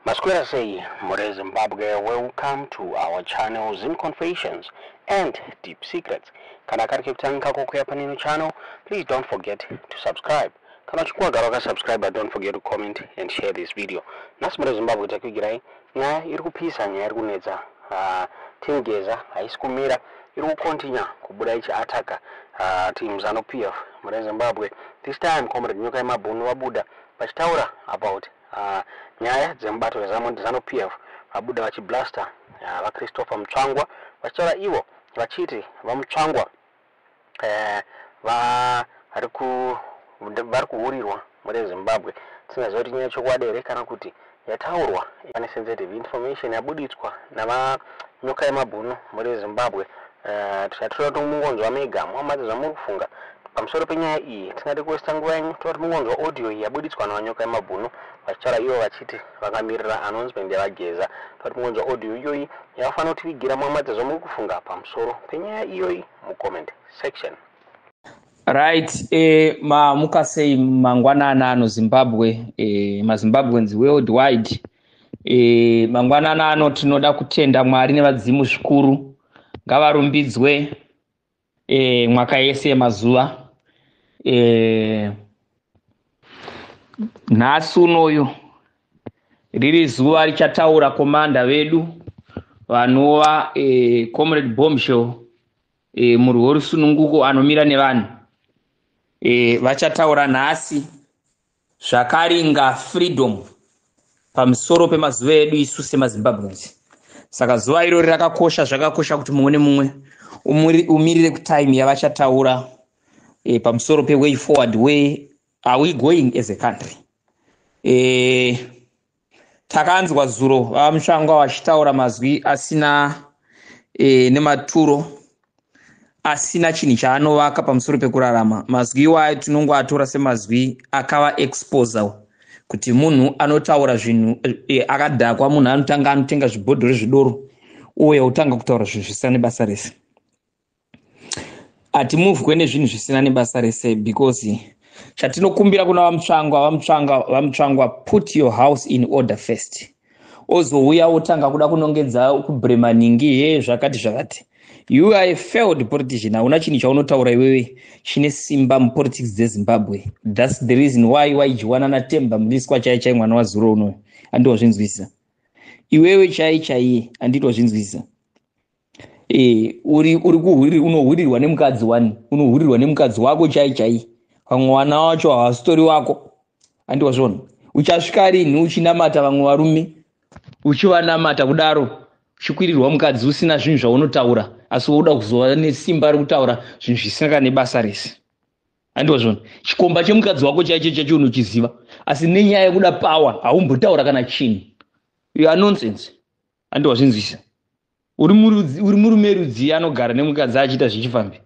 Maswera sei mhuri yeZimbabwe, welcome to our channel Zim Confessions and Deep Secrets. Kana kari kekutanga kako kuya panino channel, please don't forget to subscribe. Kana uchinge wagara wakasubscribe, don't forget to comment and share this video. Nhasi mhuri yeZimbabwe takuigirai nyaya iri kupisa, nyaya iri kunetsa. Team Geza haisi kumira, iri kukontinya kubuda ichiataka team ZANU PF. Mhuri yeZimbabwe, this time Comrade Nyoka Yemabhunu vabuda vachitaura about nyaya dzemubato weZANU PF. Vabuda vachiblaster vaChristopher Mutsvangwa, vachitaura ivo vachiti vaMutsvangwa vari kuhurirwa. Mhuri yeZimbabwe, tisingaziva kuti nyaya chokwadi here kana kuti yataurwa. Pane sensitive information yabuditswa naVaNyoka Yemabhunu. Mhuri yeZimbabwe, tichatoda kuti mungonzwa mega muamadzi zvamuri kufunga pamusoro penyaya iyi. Tingade kuwesta nguva yenyu, toda kuti mungonzwa audio iyi yabuditswa naVaNyoka Yemabhunu vachitaura ivo vachiti vakamirira announcement yaVaGeza. Toda kuti mungonzwa audio iyoyi yavafanira kutivigira muamadzi zvamuri kufunga pamusoro penyaya iyoyi mucomment section. Right, mamuka sei mangwanana ano Zimbabwe, maZimbabweans worldwide? Mangwanana ano tinoda kutenda Mwari nevadzimu zvikuru, ngavarumbidzwe mwaka yese yemazuva. Nhasi unoyu riri zuva richataura komanda vedu vanova Comrade Bombshell, murwi werusununguko anomira nevanhu. Vachataura nhasi zvakaringa freedom pamusoro pemazuva edu isu semaZimbabweans. Saka zuva irori rakakosha, zvakakosha kuti mumwe nemumwe umirire kutime yavachataura pamusoro peway forward, where are we going as a country. Takanzwa zuro vaMutsvangwa vachitaura mazwi asina nematuro, asina chinhu chaanovaka pamusoro pekurarama. Mazwi iwayo tinongoatora semazwi akava exposa kuti munhu anotaura zvinhu akadhakwa, munhu anotanga anotenga zvibhodhoro zvidoro uye otanga kutaura zvinhu zvisina nebasa rese. Hatimuvhwe nezvinhu zvisina nebasa rese, because chatinokumbira kuna VaMutsvangwa, VaMutsvangwa, VaMutsvangwa, put your house in order first, ozouya wotanga kuda kunongedza kubrema ningi he zvakati zvakati. You are a failed politician. Hauna chinhu chaunotaura iwewe chine simba mupolitics dzeZimbabwe. That's the reason why waidyiwana naTemba Mliswa chai chai, mwana wazuro unoyo. Handiwazvinzwisisa iwewe chai chaiye, handitwazvinzwisisa. Uri uri unohurirwa nemukadzi wani, unohurirwa nemukadzi wako chai chai. Vamwe vana wacho havasitori wako, handiwazvona. Uchasvika rinhi uchinamata vamwe varume, uchivanamata kudaro, uchikwirirwa mukadzi, usina zvinhu zvaunotaura, asi woda kuzova nesimba rekutaura zvinhu zvisina kana nebasa rese? Handiwazvona. Chikomba chemukadzi wako chaicho chacho unochiziva, asi nenyaya yekuda power haumbotaura kana chinhu. You are nonsense, handiwazvinzwisa. Uri murume rudzi anogara nemukadzi achiita zvichifambi,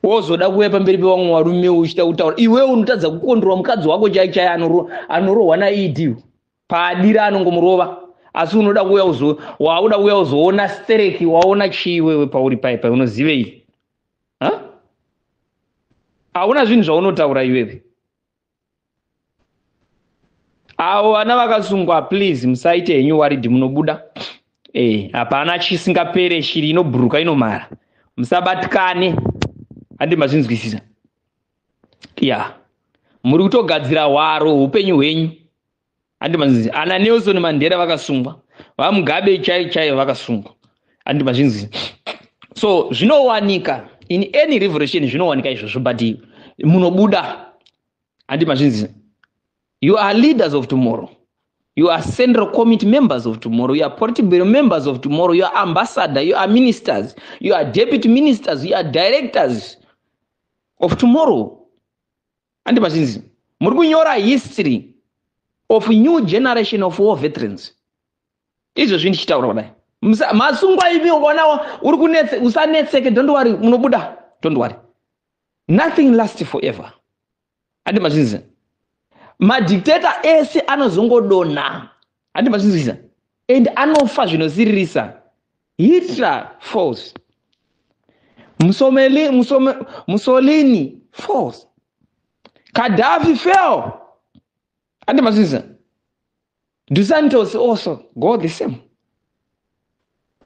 wozoda kuuya pamberi pevamwe varume uchida kutaura? Iwewe unotadza kukondorwa mukadzi wako chai chai, anorohwa naED paadira, anongomurova, asi unoda kuuya uzo wauda kuuya uzoona stereki. Waona chii iwewe pauri pai? Unozivei? Hauna zvinhu zvaunotaura iwewe. Avo vana vakasungwa, please musaite henyu worried, munobuda. Hapana chisingapere, shiri inobhuruka inomhara. Musabatikane, handi mazvinzwisisa? Ya, muri kutogadzira hwaro upenyu hwenyu, handi mazvinzwisisa? Ana Nelson Mandela vakasungwa, VaMugabe chai chai vakasungwa, handi mazvinzwisisa? So zvinowanika in any revolution, zvinowanika izvozvo, but munobuda, handi mazvinzwisisa? You are leaders of tomorrow. You are central committee members of tomorrow. You are political members of tomorrow. You are ambassador. You are ministers. You are deputy ministers. You are directors of tomorrow. Handi mazvinzwisisa? Muri kunyora history of new generation of war veterans. Izvozvi ndichitaura kudai, masungwa imi, ukaona uri kunetse, usanetseke, don't worry, munobuda, don't worry. Nothing lasts forever, handi mazvinzwisisa? Madictator ese anozongodonha, handi mazvinzwisisa? And anofa zvinosiririsa. Hitler falls, Mussolini falls, Gaddafi fell. Andi mazvinzwa? Dusantos also go the same.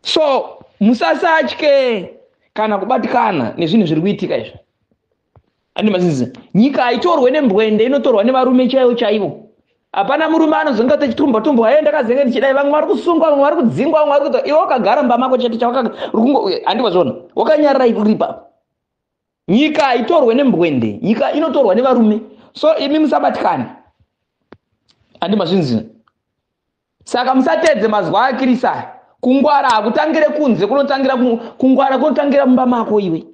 So musasatye kana kubatikana nezvinhu zviri kuitika izvi. Andi mazvinzwa? Nyika haitorwe nembwende, inotorwa nevarume chaivo chaivo. Hapana murume anozonga tichitumba tumba, "Hey, ndakazenge ndichidai." Vamwe vari kusungwa, vamwe vari kudzingwa, vamwe vari kuita. Iwe wakagara mumba mako chete chawaka, handivazvona, wakanyarara uri ipapo. Nyika haitorwe nembwende, nyika inotorwa nevarume. So imi musabatikane. Handi mazvinzwa? Saka musatedze mazwa akirisa. Kungwara hakutangire kunze, kunotangira kungwara kunotangira mumba mako. Iwe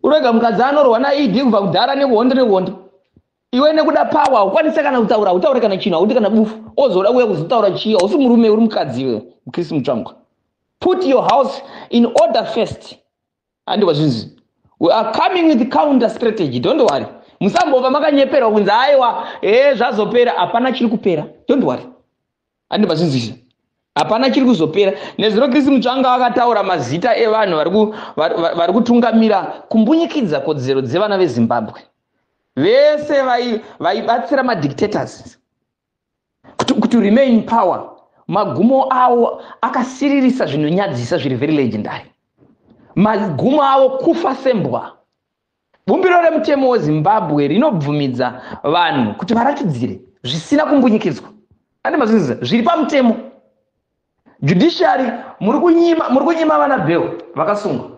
urega mukadzi anorwa naED kubva kudhara nekuhondo nekuhondo. Iwe nekuda power ukwanise kana kutaura, utaure kana chinhu, hauti kana bufu. Ozoda kuuya kuzotaura chii? Hausi murume, uri mukadzi iwe. Chris Mutsvangwa, put your house in order first. Handiwa zvinzi we are coming with counter strategy. Don't worry, musambova makanyeperwa kunzi aiwa, e zvazopera. Hapana chiri kupera, don't worry. Handiwa zvinzisa? Hapana chiri kuzopera. Nezuro Chris Mutsvangwa akataura mazita evanhu vari kutungamira kumbunyikidza kodzero dzevana veZimbabwe vese vaibatsira madictators kuti remain power. Magumo avo akasiririsa zvinonyadzisa, zviri very legendary. Magumo avo kufa sembwa. Bumbiro remutemo weZimbabwe rinobvumidza vanhu kuti varatidzire zvisina kumbunyikidzwa. Ande mazvinzisa? Zviri pamutemo. Judiciary, muri kunyima vana bail vakasungwa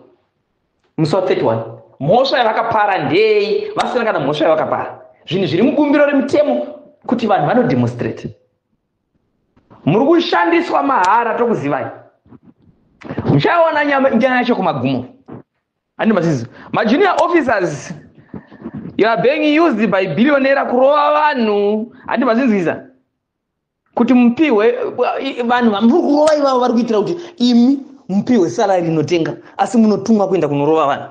musi wa31. Mhosva yavakapara ndei? Vasina kana mhosva yavakapara. Zvinhu zviri mubumbiro remutemo kuti vanhu vanodemonstrate. Muri kushandiswa mahara, tokuzivai. Muchaona nyaya yacho kumagumo. Handi mazizi? Majunior officers, you are being used by billionaire kurova vanhu. Handi mazinzisa? Kuti mupihwe vanhu vamuri kurova ivavo, vari kuitira kuti imi mupihwe salary inotenga, asi munotumwa kuenda kunorova vanhu.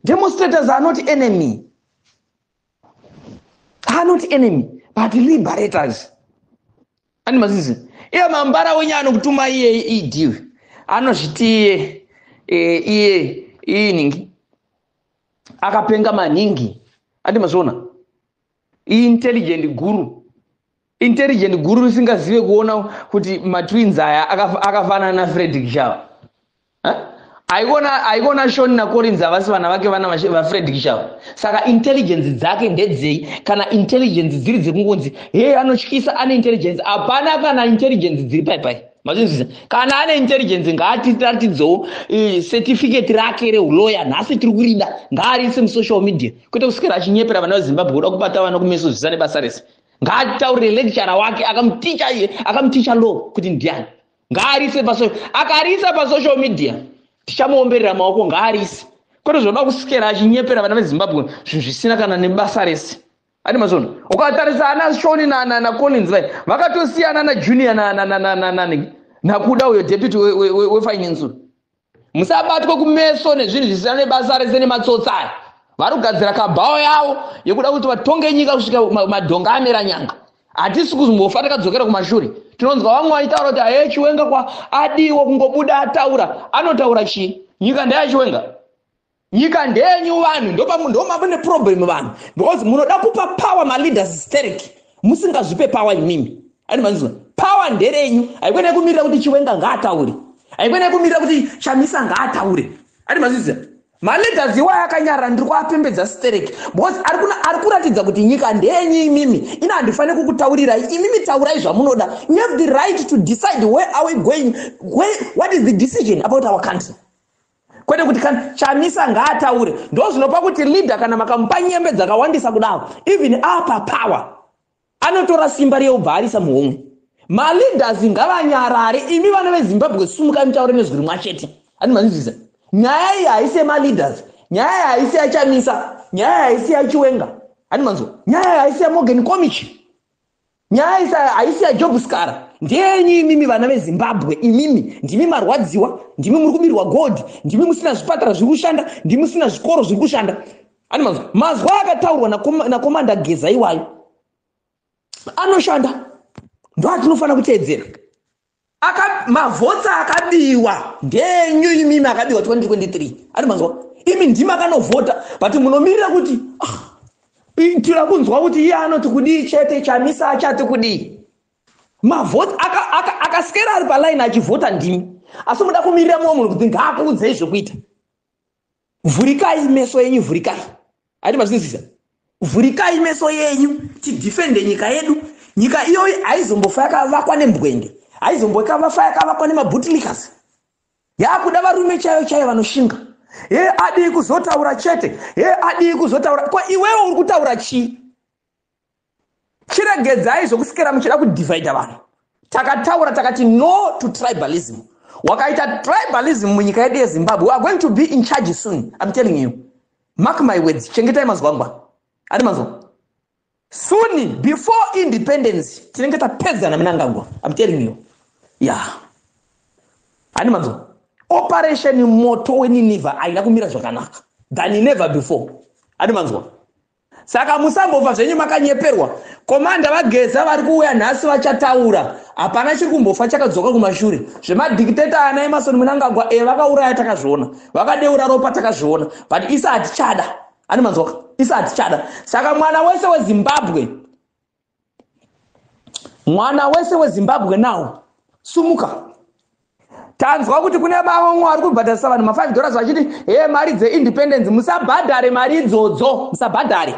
Demonstrators are not enemy, are not enemy but liberators. Ani mazizi? Iye mambara wenyu anokutuma iye idiwe, anozviti iye iye iningi akapenga maningi. Andi mazviona? Intelligent guru, intelligent guru risingazive kuona kuti matwins aya akafanana naFredrick Shava. Aikona Shon naCollins havasi vana vake, vana vaFredrick Shava. Saka intelligence dzake ndedzei? Kana intelligence dziri dzekungonzi he anotyisa, ane intelligence, hapana kana intelligence dziri paipai. Mazvinzvisa? Kana ane intelligence, ngaatiratidzewo certificate rake reuloya. Nhasi tiri kurida, ngaarise musocial media, kwete kuswera achinyepera vana veZimbabwe, kuda kubata vana kumeso zvisa nebasa rese. Ngaataurire lecturer wake akamuticha, akamuticha law kuti ndiani. Ngaarise, akarisa pasocial media tichamuomberera maoko. Ngaarise, kwete zvoda kuswera achinyepera vana veZimbabwe zvinhu zvisina kana nebasa rese. Ati mazona? Ukatarisa ana Shoni naCollins vai vakatosiyana naJunior naKuda uyo deputy wefinance. Musabatwe kumeso nezvinhu zvisina nebasa rese nematsotsi aya. Vari kugadzira cabal yavo yekuda kuti vatonge nyika kusvika madhonga amera nyanga. Hatisi kuzombofa takadzokera kumashure. Tinonzwa vamwe vachitaura kuti aye, Chiwenga kwa adiwa kungobuda ataura. Anotaura chii? Nyika ndeyaChiwenga? Nyika ndeyenyu vanhu. Ndomamune problem vanhu, because munoda kupa power maleaders sterek, musingazvipe power imimi. Ani manzwa? Power nderenyu. Haikwenai kumirira kuti Chiwenga ngaataure, haikwenai kumirira kuti Chamisa ngaataure. Ani mazviziva? Maleaders iwayo akanyarara, ndiri kuapembedza sterek, because ari kuratidza kuti nyika ndeyenyu imimi. Ina handifaniri kukutaurirai imimi, taurai zvamunoda. You have the right to decide where are we going, where, what is the decision about our country, kwete kuti kana Chamisa ngaataure. Ndo zvinopa kuti leader, kana makamupa nyembe dzakawandisa kudaro, even apa power anotora simba riyeubva arisa muhomwe. Maleaders ngavanyarare. Imi vana veZimbabwe, sumukai mutaure nezwi rimwe chete. Ani manzwisisa? Nyaya iyi haisi yemaleaders, nyaya iyi haisi yaChamisa, nyaya iyi haisi yaChiwenga. Ani manzwa? Nyaya iyi haisi yaMorgan Komichi, nyaya iyi haisi yaJob Sikhala. Ndeyenyu imimi vana veZimbabwe. Imimi ndimi marwadziwa, ndimi muri kubirwa gold, ndimi musina zvipatara zviri kushanda, ndimi musina zvikoro zviri kushanda. Ani manzwa? Mazwa akataurwa nakomanda Geza iwayo anoshanda, ndo atinofanira kuteedzera. Mavotes akabiwa ndenyu imimi, akabiwa 2023. Ani manzwa? Imi ndimi akanovhota, but munomirira kuti ah, Tira kunzwa kuti iye anoti kudii chete, Chamisa achati kudii. Mavhoti akasikera ari palaini achivhota ndimi, asi muda kumirira mumwe munhu kuti ngaakuudzei zvekuita. Vhurikai meso yenyu, vhurikai. Ati mazvinzwisisa? Vhurikai meso yenyu, tidhifende nyika yedu. Nyika iyoyi haizombofa yakavakwa nembwende, haizombofa yakavakwa nemabootlickers. Yakuda varume chaivo chaivo vanoshinga. Ye adii kuzotaura chete, ye adii kuzotaura. Ko iwewe uri kutaura chii? Chiregedzai zvokusikira muchida kudhivhaidha vanhu. Takataura takati no to tribalism. Wakaita tribalism munyika yedu yeZimbabwe, we are going to be in charge soon. I'm telling you, mark my words. Chengetai mazwa angu ari manzwa. Soon, before independence, tinenge tapedza naMnangagwa. I'm telling you. Yeah, hani manzwa? Operation Moto weNinivha haina kumira zvakanaka than never before. Hani manzwa? Saka musambobva zvenyu makanyeperwa. Komanda vaGeza vari kuuya nhasi, vachataura. Hapana chiri kumbofa chakadzoka kumashure. Zvemadhikiteta ana Emmerson Mnangagwa, e vakauraya takazviona, vakadeura ropa takazviona, but isa hatichada. Ani manzwaka? Isa hatichada. Saka mwana wese weZimbabwe, mwana wese weZimbabwe, nawo sumuka. Tanzwa kuti kune vamwe vari kubhadharisa vanhu ma5 dollars vachiti he mari dzeindependence. Musabhadhare mari idzodzo, musabhadhare,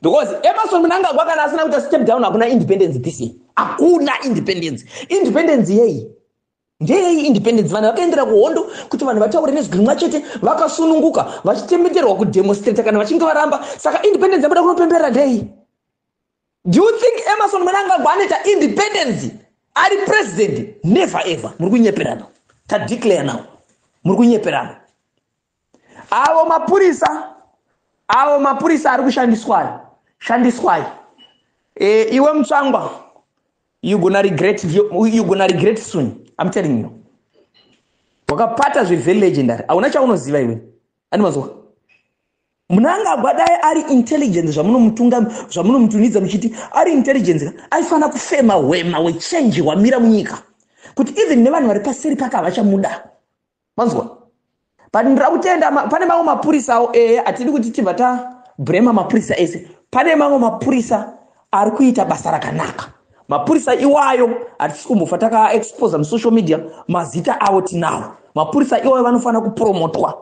because Emmerson Mnangagwa kana asina kuita step down, hakuna independence this year, hakuna independence. Independence yei? Ndeyei independence? Vanhu vakaendera kuhondo kuti vanhu vataure nezwi rimwe chete vakasununguka, vachitembeterwa kudemonstrata kana vachinge varamba. Saka independence yabuda kunopemberera ndei? Do you think Emmerson Mnangagwa anoita independence ari president? Never ever. Muri kunyeperana. Tadeclare now, muri kunyeperana. Avo mapurisa, avo mapurisa ari kushandiswayo, shandiswai. Iwe Mutsvangwa, you gonna regret, you gonna regret soon. I'm telling you. Wakapata zvevery legendary, hauna chaunoziva iwe. Ani mazwa? Mnangagwa dai ari intelligence zvamunomutunidza muchiti ari intelligence, aifanira kufema hwema hwechange hwamira munyika, kuti even nevanhu vari paseri pake havachamuda. Manzwa? But ndira kutenda pane mamwe mapurisawo. Ehe, hatidi kuti tibva tabrema mapurisa ese. Pane mamwe mapurisa ari kuita basa rakanaka. Mapurisa iwayo hatisi kumbofa takaexposa musocial media, mazita avo tinawo. Mapurisa iwayo vanofanira kupromotwa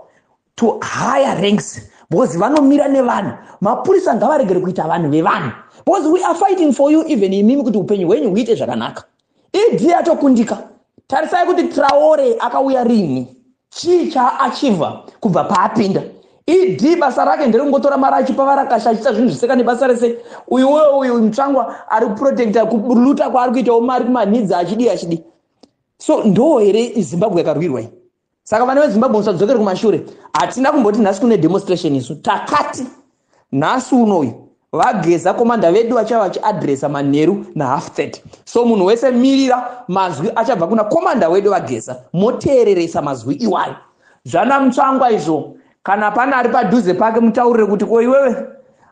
to higher ranks because vanomira nevanhu. Mapurisa ngavaregere kuita vanhu vevanhu, because we are fighting for you, even imimi, kuti upenyu hwenyu huite zvakanaka. ED atokundika. Tarisai kuti Traore akauya rini, chii chaachivha kubva paapinda. ED basa rake nderekungotora mari achipa varakasha, achiita zvinhu zviseka nebasa rese. Uyu weyo, uyu Mutsvangwa ari kuprotecta kuluta kwaari kuitawo mari kumanhidza, achidii, achidii. So ndo here Zimbabwe yakarwirwa iyi? Saka vana veZimbabwe, musadzokere kumashure. Hatina kumboti nhasi kune demonstration. Isu takati nhasi unoyu vaGeza, komanda vedu, vachava vachiadresa manheru nahalf 30. So munhu wese mirira mazwi achabva kuna komanda wedu vaGeza, moteereresa mazwi iwayo. Zvana Mutsvangwa izvo, kana pane ari padhuze pake, mutaurire kuti ko iwewe,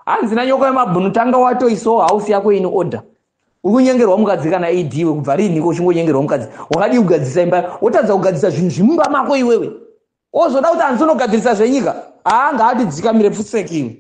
hanzi nanyoka yemabhunu, tanga watoisawo house yako in order. Uri kunyengerwa mukadzi kana ED kubva riiniko? Uchingonyengerwa mukadzi, wakadii kugadzisa imba? Wotadza kugadzisa zvinhu zvimumba mako iwewe, ozoda kuti hanzi unogadzirisa zvenyika. Haa, ngaatidzikamire pfusekiwe.